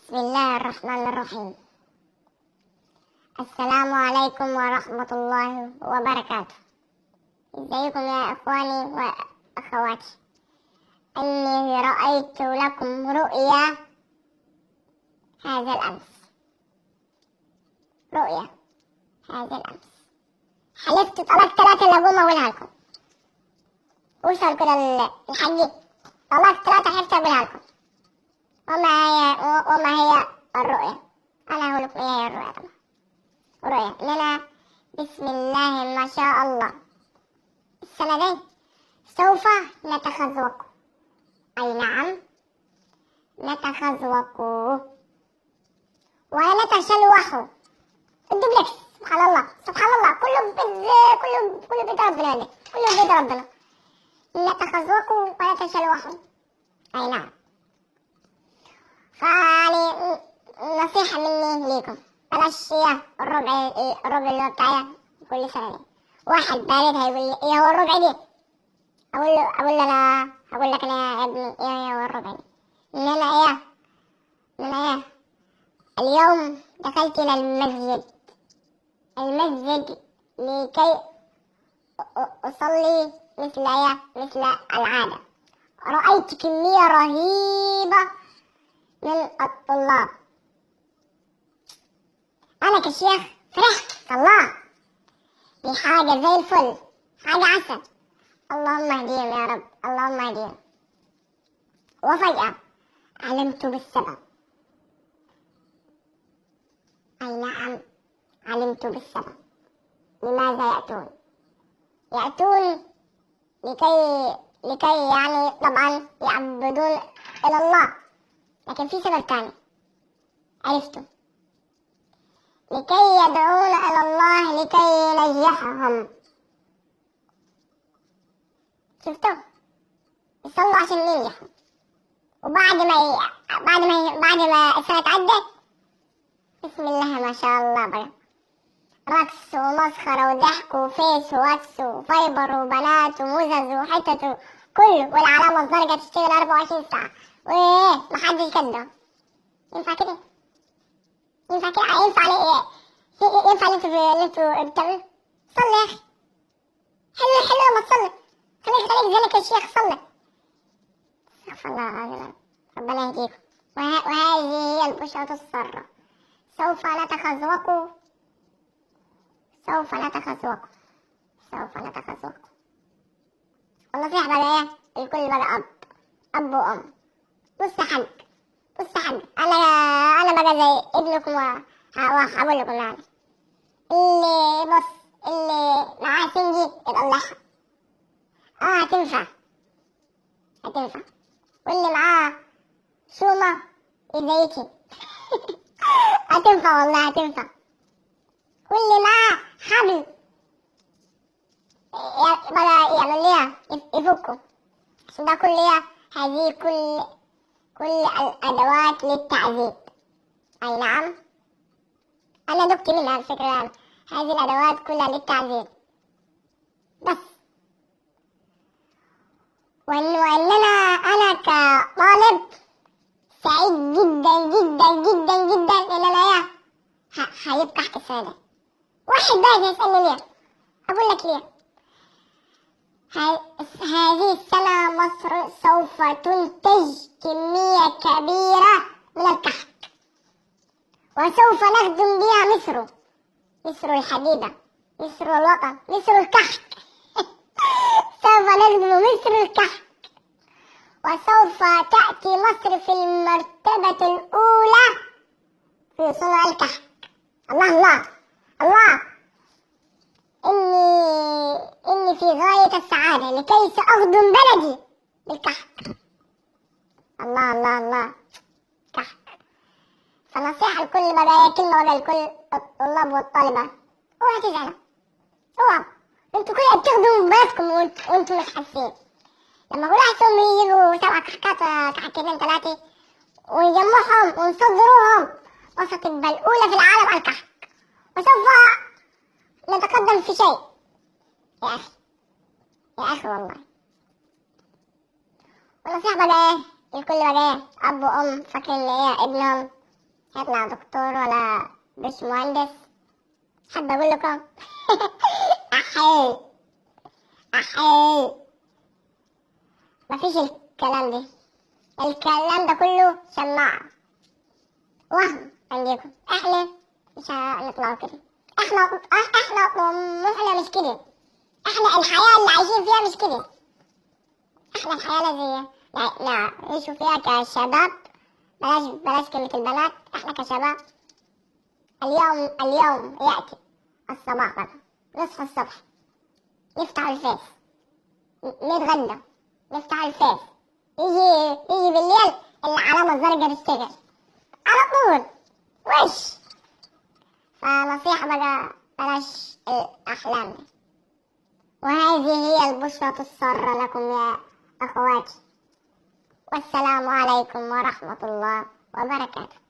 بسم الله الرحمن الرحيم. السلام عليكم ورحمة الله وبركاته. ازيكم يا اخواني واخواتي؟ اني رأيت لكم رؤيا هذا الامس، رؤيا هذا الامس. حلفت طلقت 3 لجوم اقولها لكم. وصل كده الحاج، طلقت 3 حلفت اقولها لكم. وما هي الرؤيا؟ انا هقول لكم ايه هي الرؤيا. طبعا الرؤيا اننا بسم الله ما شاء الله السنة دي سوف نتخزوق. اي نعم، نتخزوق ونتشلوح. الدوبلكس سبحان الله سبحان الله، كله كله بيد ربنا، كله بيد ربنا. نتخزوق ونتشلوح. اي نعم. فيعني نصيحة مني ليكم، بلاش يا الربع اللي هو بتاعي كل سنة دي. واحد بارد هيقول لي ايه هو الربع دي؟ اقول له انا هقول لك انا يا ابني ايه هو الربع دي؟ ان انا ايه اليوم دخلت الى المسجد لكي اصلي مثل العادة. رأيت كمية رهيبة من الطلاب. أنا كشيخ فرحت، الله دي حاجة زي الفل، حاجة عسل. اللهم اهديهم يا رب، اللهم اهديهم. وفجأة علمت بالسبب. أي نعم، علمت بالسبب. لماذا يأتون؟ يأتون لكي يعني طبعا يعبدون إلى الله، لكن في سبب تاني عرفته، لكي يدعون إلى الله لكي ينجحهم. شفتوا؟ يصلوا عشان ينجحوا. وبعد ما بعد ما السنة تعدت، بسم الله ما شاء الله بقى رقص ومسخرة وضحك وفيس وواتس وفايبر وبنات ومزز وحتت كله، والعلامة الزرقاء تشتغل 24 ساعة. وايه، محدش كده. ينفع كده؟ ينفع كده؟ ينفع ليه؟ ينفع اللي انتوا بتعملوه؟ صلي يا اخي، حلو حلو ما تصلي، خليك زينك يا شيخ، صلي. استغفر الله العظيم، ربنا يهديكم. وهذه هي البشرة السارة. سوف نتخزوق، سوف نتخزوق، سوف نتخزوق. والنصيحة بقى ايه؟ الكل بقى اب وام. بص يا حاج، بص يا حاج، انا بقى زي ابنكم وهقول لكم يعني اللي بص اللي معاه سنجي يطلعها، هتنفع هتنفع. واللي معاه شومة يزيتي هتنفع والله هتنفع. واللي معاه حبل بقى يعمل ليها يفكه، عشان ده كل هذه كل الأدوات للتعذيب. أي نعم، أنا دكت منها على فكرة، يعني هذه الأدوات كلها للتعذيب بس. وإننا أنا كطالب سعيد جدا جدا جدا جدا إن أنا هيبقى تحت السنة دي. واحد بقى يسألني ليه؟ أقول لك ليه. هذه السنة مصر سوف تنتج كمية كبيرة من الكحك، وسوف نخدم بها مصر، مصر الحبيبة، مصر الوطن، مصر الكحك. سوف نخدم مصر الكحك، وسوف تأتي مصر في المرتبة الأولى في صنع الكحك. الله الله الله، إني في غاية السعادة لكي سأخدم بلدي بالكحك. الله الله الله، كحك. فنصيحة لكل بقى، كلمة بقى لكل الطلاب والطالبة، اوعى تزعلوا، اوعوا، انتوا كده بتخدموا بلدكم وانتوا مش حاسين. لما كل واحد فيهم يجيبوا 7 كحكات كحكتين 3 ونجمعهم ونصدروهم، مصر تبقى الأولى في العالم على الكحك، وسوف نتقدم في شيء. يا أخي يا أخي والله. والنصيحة بقى إيه؟ الكل بقى إيه؟ أب وأم فاكرين إيه ابنهم هيطلع دكتور ولا مش مهندس. حابة اقول لكم احي احي، مفيش الكلام ده، الكلام ده كله شماعة وهم عندكم. احنا مش هنطلع كده، احنا طموحنا مش كده، احنا الحياة اللي عايشين فيها مش كده. احنا الحياة الذي نعيش فيها كشباب، بلاش كلمة البنات، احنا كشباب اليوم يأتي الصباح بقى، نصحى الصبح نفتح الفيس، نتغدى نفتح الفيس، يجي بالليل العلامة الزرقاء تشتغل على طول وش. فنصيحة بقى بلاش الأحلام دي. وهذه هي البشرة السارة لكم يا أخواتي، والسلام عليكم ورحمة الله وبركاته.